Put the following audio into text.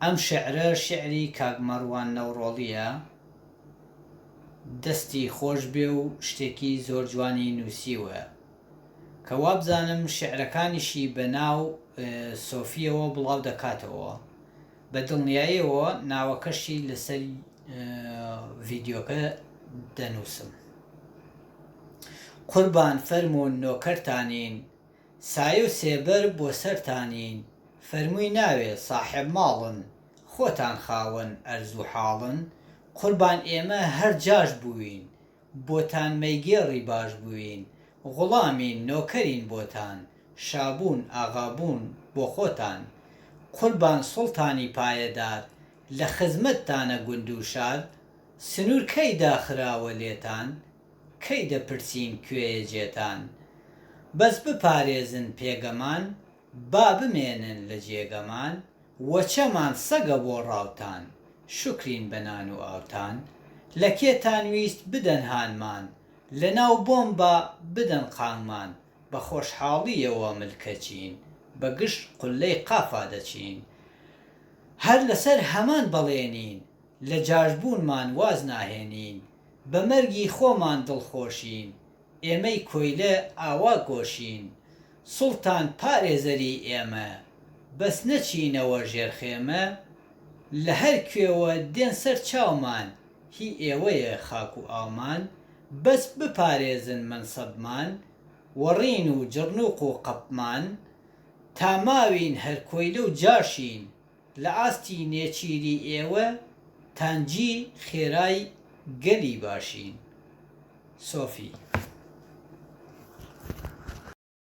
ئەم شعرە شعری کاک مەڕوان نەوڕۆڵیە دەستی خۆش بێ و شتێکی زۆر جوانی نووسیوە کە وابزانم شعرەکانیشی بە ناو سۆفیەوە بڵاو دەکاتەوە بە دڵنیایەوە ناوەکەشی لەسەر ڤیدیۆکە دەنووسم. قوربان فەرموون نۆکەرتانین سایە و سێبەر بۆ سەرتانین فەرمووی ناوێ ساحێب ماڵن خۆتان خاوەن ئەرز و حاڵن قوربان ئێمە هەر جاش بووین بۆتان مەیگێڕی باش بووین غوڵامین نۆکەرین بۆتان شابوون ئاغابوون بۆ خۆتان قوربان سوڵتانی پایەدار لە خزمەتتانە گوند و شار سنوور کەی داخراوە لێتان کەی دەپرسین کوێیە جێتان؟ بەس بپارێزن پێگەمان با بمێنن لە جێگەمان وەچەمان سەگە بۆ ڕاوتان شوکرین بە نان و ئاوتان لە کێتان ویست بدەن هانمان لە ناو بۆمبا بدەن قانگمان بە خۆشحاڵییەوە ملکەچین بە گژ قوللەی قافا دەچین هەر لەسەر هەمان بەڵێنین لە جاشبوونمان واز ناهێنین بە مەرگی خۆمان دڵخۆشین ئێمەی کۆیلە ئاوا گۆشین سوڵتان پارێزەری ئێمە بەس نەچینەوە ژێر خێمە لە هەر کوێوە دێن سەر چاومان هی ئێوەیە خاک و ئاومان بەس بپارێزن مەنسەبمان وەڕین و جڕنوق و قەپمان تا ماوین هەر کۆیلە و جاشین لە ئاستی نێچیری ئێوە تانجی خێرای گەلی باشین. سۆفی.